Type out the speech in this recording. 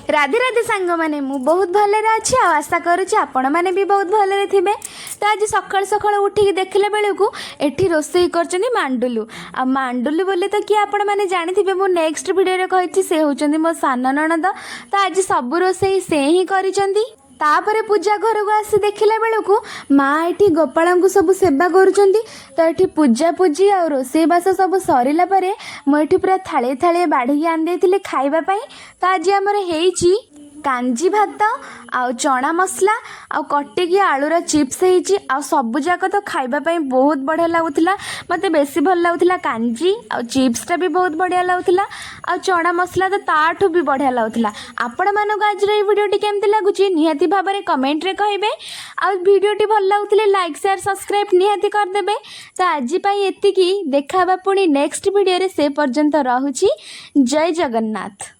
ରାଧେ ରାଧେ ସାଙ୍ଗମାନେ, ମୁଁ ବହୁତ ଭଲରେ ଅଛି ଆଉ ଆଶା କରୁଛି ଆପଣମାନେ ବି ବହୁତ ଭଲରେ ଥିବେ। ତ ଆଜି ସକାଳୁ ସକାଳୁ ଉଠିକି ଦେଖିଲା ବେଳକୁ ଏଠି ରୋଷେଇ କରିଛନ୍ତି ମାଣ୍ଡୁଲୁ। ଆଉ ମାଣ୍ଡୁଲୁ ବୋଲି ତ କିଏ ଆପଣମାନେ ଜାଣିଥିବେ, ମୁଁ ନେକ୍ସଟ ଭିଡ଼ିଓରେ କହିଛି, ସେ ହେଉଛନ୍ତି ମୋ ସାନ ନଣନ୍ଦ। ତ ଆଜି ସବୁ ରୋଷେଇ ସେ ହିଁ କରିଛନ୍ତି। ତାପରେ ପୂଜା ଘରକୁ ଆସି ଦେଖିଲା ବେଳକୁ ମା ଏଠି ଗୋପାଳଙ୍କୁ ସବୁ ସେବା କରୁଛନ୍ତି। ତ ଏଠି ପୂଜା ପୂଜି ଆଉ ରୋଷେଇବାସ ସବୁ ସରିଲା ପରେ ମୁଁ ଏଠି ପୁରା ଥାଳିଏ ଥାଳିଏ ବାଢ଼ିକି ଆଣିଦେଇଥିଲି ଖାଇବା ପାଇଁ। ତ ଆଜି ଆମର ହେଇଛି କାଞ୍ଜି ଭାତ ଆଉ ଚଣା ମସଲା ଆଉ କଟିକି ଆଳୁର ଚିପ୍ସ ହେଇଛି। ଆଉ ସବୁ ଯାକ ତ ଖାଇବା ପାଇଁ ବହୁତ ବଢ଼ିଆ ଲାଗୁଥିଲା। ମୋତେ ବେଶୀ ଭଲ ଲାଗୁଥିଲା କାଞ୍ଜି ଆଉ ଚିପ୍ସଟା ବି ବହୁତ ବଢ଼ିଆ ଲାଗୁଥିଲା ଆଉ ଚଣା ମସଲା ତ ତାଠୁ ବି ବଢ଼ିଆ ଲାଗୁଥିଲା। ଆପଣମାନଙ୍କୁ ଆଜିର ଏଇ ଭିଡ଼ିଓଟି କେମିତି ଲାଗୁଛି, ନିହାତି ଭାବରେ କମେଣ୍ଟରେ କହିବେ। ଆଉ ଭିଡ଼ିଓଟି ଭଲ ଲାଗୁଥିଲେ ଲାଇକ୍, ସେୟାର, ସବସ୍କ୍ରାଇବ୍ ନିହାତି କରିଦେବେ। ତ ଆଜି ପାଇଁ ଏତିକି, ଦେଖା ହେବା ପୁଣି ନେକ୍ସଟ ଭିଡ଼ିଓରେ। ସେ ପର୍ଯ୍ୟନ୍ତ ରହୁଛି, ଜୟ ଜଗନ୍ନାଥ।